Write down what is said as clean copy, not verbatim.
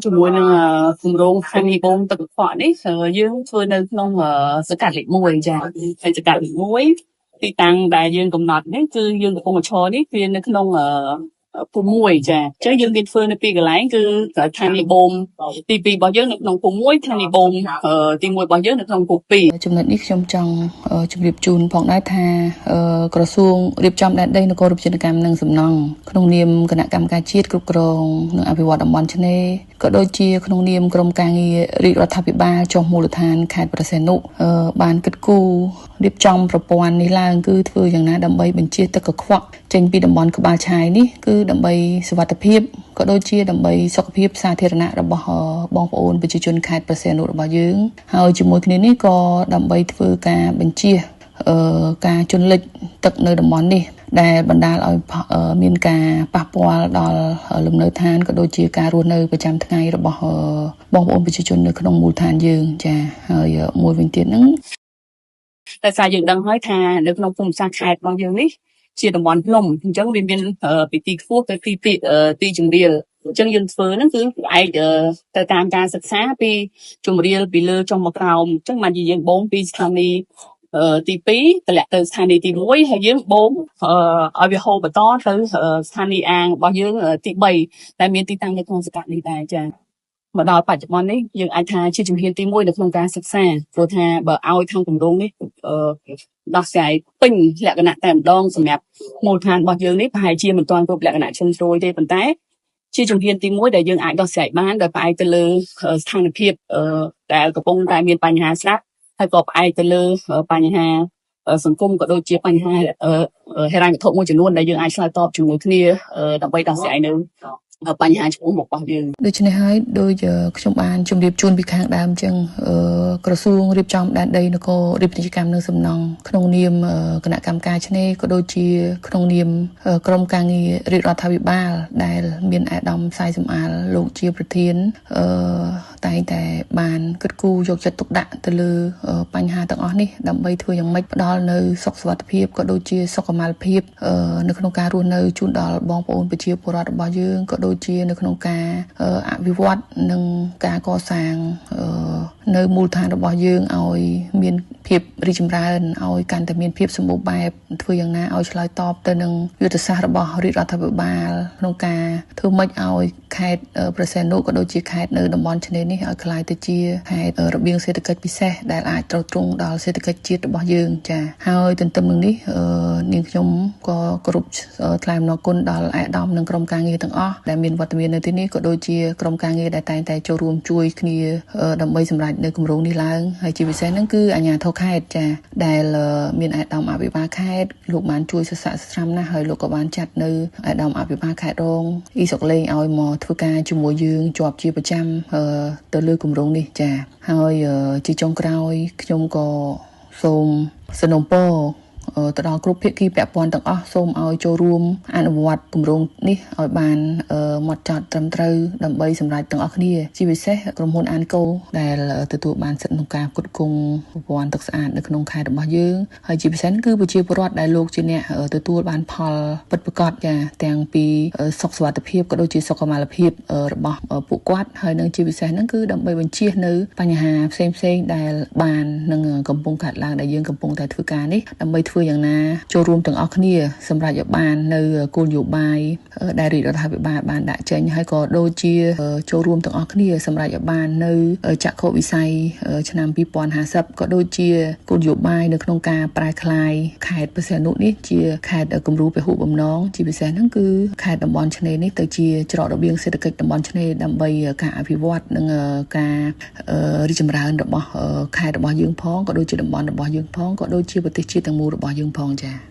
ជាមួយនឹងគម្រោងស្ថានីយ៍បូមទឹកកខ្វក់នេះយើងធ្វើនៅក្នុងសង្កាត់លេខ1ចាហើយសង្កាត់លេខ1ទីតាំងដែលយើងកំណត់នេះគឺយើងកំពុងឈរនេះវានៅក្នុងភូមិ1ចាអញ្ចឹងយើងមានធ្វើនៅពីរកន្លែងគឺស្ថានីយ៍បូមទី2របស់យើងនៅក្នុងភូមិ1ស្ថានីយ៍បូមទី1របស់យើងនៅក្នុងភូមិ2 ចំណុចនេះខ្ញុំចង់ជម្រាបជូនផងដែរថាក្រសួងរៀបចំដែនដីនគររូបជនកម្មនិងសំណង់ក្នុងនាមគណៈកម្មការជាតិគ្រប់គ្រងនិងអភិវឌ្ឍតំបន់ឆ្នេរក៏ដូចជាក្នុងនាមក្រុមការងាររាជរដ្ឋាភិបាលចុះមូលដ្ឋានខេត្តព្រះសីហនុបានគិតគូររៀបចំប្រព័ន្ធនេះឡើងគឺធ្វើយ៉ាងណាដើម្បីបញ្ជាទឹកកខ្វក់ចេញពីតំបន់ក្បាលឆាយនេះគឺដើម្បីសុវត្ថិភាពក៏ដូចជាដើម្បីសុខភាពសាធារណៈរបស់បងប្អូនប្រជាជនខេត្តព្រះសីហនុរបស់យើងហើយជាមួយគ្នានេះក៏ដើម្បីធ្វើការបញ្ជាការជន់លិចទឹកនៅតំបន់នេះដែលបណ្ដាលឲ្យមានការប៉ះពាល់ដល់លំនៅឋានក៏ដូចជាការរស់នៅប្រចាំថ្ងៃរបស់បងប្អូនប្រជាជននៅក្នុងមូលដ្ឋានយើងចាហើយមួយវិញទៀតហ្នឹង តែសារយើងដឹងហើយថានៅក្នុងភូមិសាស្ត្រខេត្តរបស់យើងនេះជាតំបន់ភ្នំអញ្ចឹងវាមានពីទីខ្ពស់ទៅទីទីជម្រាលអញ្ចឹងយើងធ្វើហ្នឹងគឺផ្អែកទៅតាមការសិក្សាពីជម្រាលពីលើចុះមកក្រោមអញ្ចឹងបានជាយើងបូមពីស្ថានីយ៍ទី2តម្លាក់ទៅស្ថានីយ៍ទី1ហើយយើងបូមឲ្យវាហូរបន្តទៅស្ថានីយ៍អាងរបស់យើងទី3ដែលមានទីតាំងនៅក្នុងសង្កាត់នេះដែរចា៎មកដល់បច្ចុប្បន្ននេះយើងអាចថាជាជំហានទី1នៅក្នុងការសិក្សាព្រោះថាបើឲ្យខាងគម្រោងនេះដោះស្រាយពេញលក្ខណៈតែម្ដងសម្រាប់មូលដ្ឋានរបស់យើងនេះប្រហែលជាមិនទាន់គ្រប់លក្ខណៈជ្រុងជ្រោយទេប៉ុន្តែជាជំហានទី1ដែលយើងអាចដោះស្រាយបានដោយផ្អែកទៅលើស្ថានភាពដែលកំពុងតែមានបញ្ហាស្រាប់ហើយក៏ផ្អែកទៅលើបញ្ហាសង្គមក៏ដូចជាបញ្ហាហិរញ្ញវត្ថុមួយចំនួនដែលយើងអាចឆ្លើយតបជាមួយគ្នាដើម្បីដោះស្រាយនៅបញ្ហាឆ្ពោះមុខរបស់យើង ដូច្នេះហើយដោយខ្ញុំបានជម្រាបជូនពីខាងដើមអញ្ចឹងក្រសួងរៀបចំដែនដីនគររៀបពាណិជ្ជកម្មនិងសំណង់ក្នុងនាមគណៈកម្មការឆ្នេរក៏ដូចជាក្នុងនាមក្រុមការងាររាជរដ្ឋាភិបាលដែលមានអាដាមសាយសំអាលលោកជាប្រធានតែងតែបានគិតគូរយកចិត្តទុកដាក់ទៅលើបញ្ហាទាំងអស់នេះដើម្បីធ្វើយ៉ាងម៉េចផ្ដល់នៅសុខសុវត្ថិភាពក៏ដូចជាសុខុមាលភាពនៅក្នុងការរស់នៅជូនដល់បងប្អូនប្រជាពលរដ្ឋរបស់យើងក៏ដូចជានៅក្នុងការអភិវឌ្ឍនិងការកសាងនៅមូលដ្ឋានរបស់យើងឲ្យមានភាពរីកចម្រើនឲ្យកាន់តែមានភាពសម្បូរបែបធ្វើយ៉ាងណាឲ្យឆ្លើយតបទៅនឹងយុទ្ធសាស្ត្ររបស់រាជរដ្ឋាភិបាលក្នុងការធ្វើម៉េចឲ្យខេត្តព្រះសីហនុក៏ដូចជាខេត្តនៅតំបន់ឆ្នេរនេះឲ្យក្លាយទៅជាខេត្តរបៀងសេដ្ឋកិច្ចពិសេសដែលអាចទ្រទ្រង់ដល់សេដ្ឋកិច្ចជាតិរបស់យើងចា៎ហើយទន្ទឹមនឹងនេះនាងខ្ញុំក៏គោរពថ្លែងអំណរគុណដល់ឯកឧត្តមនិងក្រុមការងារទាំងអស់ដែលមានវត្តមាននៅទីនេះក៏ដូចជាក្រុមការងារដែលតែងតែចូលរួមជួយគ្នាដើម្បីសម្រេចនៅគម្រោងនេះឡើងហើយជាពិសេសហ្នឹងគឺអាជ្ញាធរខេត្តចាដែលមានឯកឧត្តមអភិបាលខេត្តលោកបានជួយសរស័កស្រាំណាស់ហើយលោកក៏បានចាត់នៅឯកឧត្តមអភិបាលខេត្តរងអ៊ីសុកលេងឲ្យមកធ្វើការជាមួយយើងជាប់ជាប្រចាំទៅលើគម្រោងនេះចាហើយជាចុងក្រោយខ្ញុំក៏សូមសំណូមពរទៅដល់គ្រប់ភាគីពាក់ព័ន្ធទាំងអស់សូមឲ្យចូលរួមអនុវត្តគម្រោងនេះឲ្យបានម៉ត់ចត់ត្រឹមត្រូវដើម្បីសម្រេចទាំងអស់គ្នាជាពិសេសក្រុមហ៊ុនអានកូដែលទទួលបានសិទ្ធិក្នុងការផ្គត់ផ្គង់ប្រព័ន្ធទឹកស្អាតនៅក្នុងខេត្តរបស់យើងហើយជាពិសេសគឺប្រជាពលរដ្ឋដែលលោកជាអ្នកទទួលបានផលពិតប្រាកដចាទាំងពីសុខសុវត្ថិភាពក៏ដូចជាសុខុមាលភាពរបស់ពួកគាត់ហើយនឹងជាពិសេសហ្នឹងគឺដើម្បីបញ្ជៀសនៅបញ្ហាផ្សេងៗដែលបាននឹងកំពុងកើតឡើងដែលយើងកំពុងតែធ្វើការនេះដើម្បីធ្វើយ៉ាងណាចូលរួមទាំងអស់គ្នាសម្រាប់ឲ្យបាននៅគោលនយោបាយដែលរាជរដ្ឋាភិបាលបានដាក់ចេញហើយក៏ដូចជាចូលរួមទាំងអស់គ្នាសម្រាប់ឲ្យបាននៅចក្ខុវិស័យឆ្នាំ2050ក៏ដូចជាគោលនយោបាយនៅក្នុងការប្រែក្លាយខេត្តព្រះសីហនុនេះជាខេត្តគំរូពហុបំណងជាពិសេសហ្នឹងគឺខេត្តតំបន់ឆ្នេរនេះទៅជាច្រករបៀងសេដ្ឋកិច្ចតំបន់ឆ្នេរដើម្បីការអភិវឌ្ឍនិងការរីកចម្រើនរបស់ខេត្តរបស់យើងផងក៏ដូចជាតំបន់របស់យើងផងក៏ដូចជាប្រទេសជាតិទាំងមូលរបស់យើងផងចា៎។